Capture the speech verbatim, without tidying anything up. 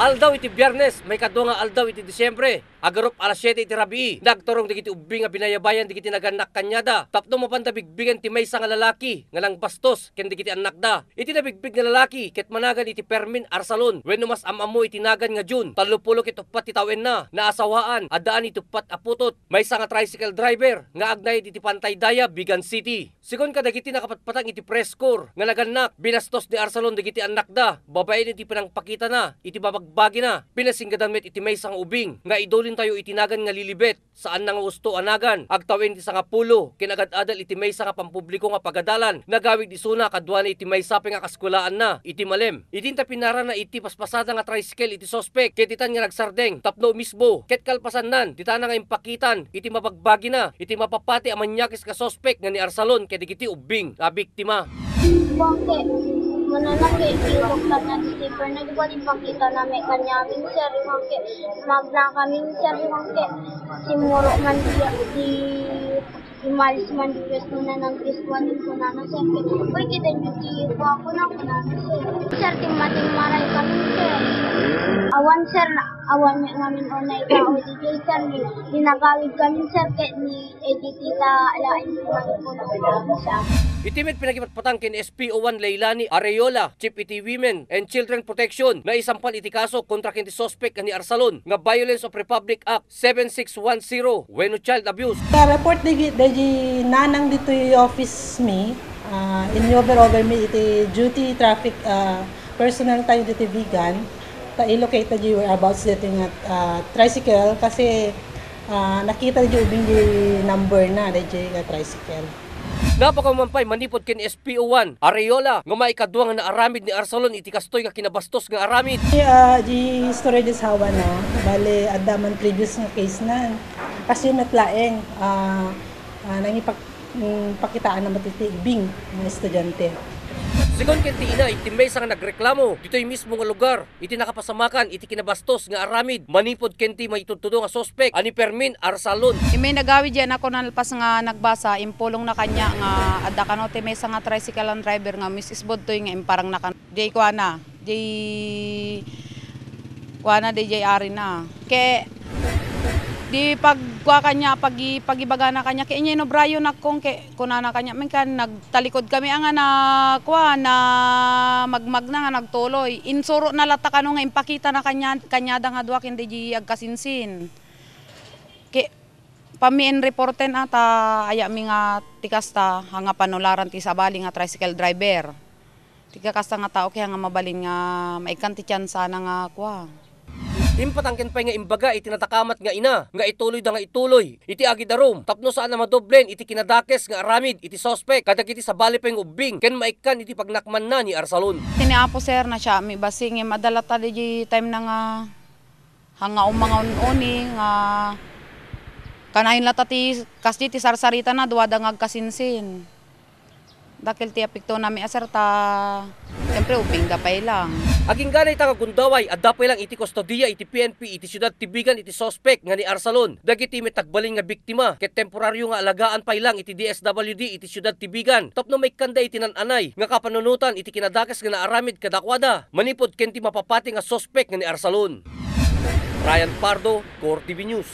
Aldaw iti Biyernes, maikadua nga aldaw iti Disyembre, agarup alas siete iti rabii, nagturong dagiti ubing a binayabayan dagiti nagannak kaniada tapno mapanda bigbigen ti maysa nga lalaki nga nangbastos ken dagiti annakda. Iti nabigbig nga lalaki ket managan iti Fermin Arsalon wenno mas am-ammo iti nagan nga June, tallopulo ket uppat ti tawenna, naasawaan, addaan iti uppat a putot, maysa nga tricycle driver nga agnaed iti Pantay Daya, Vigan City. Sigun kadagiti nakapatpatang iti press corps nga nagannak, binastos ni Arsalon dagiti annakda babaen iti panangpakitana iti babagbagina. Pinasinggadan met iti maysa nga ubing nga idulintayo iti nagan nga Lilibet, saanna nga usto a nagan, agtawen ti sangapulo ken agad-adal iti maysa nga pampubliko nga pagadalan, nagawid isuna kaduana iti maysa pay nga kaskuelaanna iti malem. Idinta pinarana iti paspasada nga tricycle iti suspek ket ditan nga nagsardeng tapno umisbo ket kalpasannan, ditana nga impakitan iti mabagbagina iti mapapati a manyakis nga suspek nga ni Arsalon kadagiti ubbing a biktima. Bangke, mananaki, ilok na nga newspaper, nagbalibakita na may kanya, sir, bangke, magna kami, sir, bangke, simuro man di, di Imalis man di Kristo na nang Kristo, ni kunana, sir, "Uy, kita niyo ti kuwako na," kunana, sir. Sir, timmatimmaray kami, sir. Awan, sir, na, awan niya namin o na ikaw, di, sir, ni, dinagawid kami, sir, kay ni, eh, di kita, ala, hindi manipulo, sir. Iti met pinakipatpatang ken S P O one Leilani Arreola, Chief iti Women and Children Protection, naisampal iti kaso kontra ken ti suspek a ni Arsalon nga Violence of Republic Act seven six one zero wenno child abuse. Ta report dagi, dagi nanang ditoy office mi, ah, inyover over mi iti duty traffic, ah, personnel tayo ditoy Vigan. Ta i-locate ta di whereabouts ditoy nga, ah, tricycle kasi, ah, nakita di ubing di number na dayjay nga tricycle. Napakaman pay manipud ken S P O one Arreola nga maikadua nga naaramid ni Arsalon iti kastoy nga kinabastos nga aramid. Di, ah, di istorya di asawa na, bale, adda man previous nga case na. Kasi met laeng, ah, ah, nangipak-, mm, pakitaan na met iti ubing nga estudyante. Sigun ken ti ina, iti maysa nga nagreklamo ditoy mismo nga lugar, iti nakapasamakan iti kinabastos nga aramid manipud ken ti maitudtudo nga suspek a ni Fermin Arsalon. Imay nagawid diay a nalpas nga nagbasa, impulongna kaniak nga adda kano ti maysa nga tricycle driver nga umis-isbudtoy nga imparangna kano. Diay kuana, diay kuana, diay arina. Ket di pagkua kaniak, pagi-, pagibagana kaniak, ket inyay inubrayo nakon, ket kunana kaniak, "Mengkan, nagtalikod kami a nga na, kua, na magmagna nga nagtuloy." Insurona latta kano nga impakitana kania-, kaniada nga dua ken daydi agkasinsin. Ket pammi inreporten a ta ayami nga ti kasta, a nga panularan ti sabali nga tricycle driver. Ti kakasta nga tao, kaya nga mabalin nga maikkan ti tiyansana nga kua. Impatang ken pay nga imbaga iti nadakamat nga ina nga ituloyda nga ituloy iti agidarum tapno saan a madoblen iti kinadakes nga aramid iti suspek kadagiti sabali pay nga ubbing ken maikkan iti pagnakmanna ni Arsalon. Ti ni Apo, sir, na siya mi basing, eh, madala ta di time na nga, nga umanga un-uni nga kanayon latta ti kasdi ti sarsarita na duada nga agkasinsin. Dakkel ti apektonami a, sir, ta siyempre, ubbingda pay lang. Agingga dayta nga gundaway, adda pay lang iti kustodiya iti P N P iti siudad ti Vigan iti suspek nga ni Arsalon. Dagiti met nagbalin nga biktima ket temporario nga alagaan pay lang iti D S W D iti siudad ti Vigan tapno maikkanda iti nan-anay nga kapanunotan iti kinadakes nga naaramid kadakuada manipud ken ti mapapati nga suspek nga ni Arsalon. Ryan Pardo, Core T V News.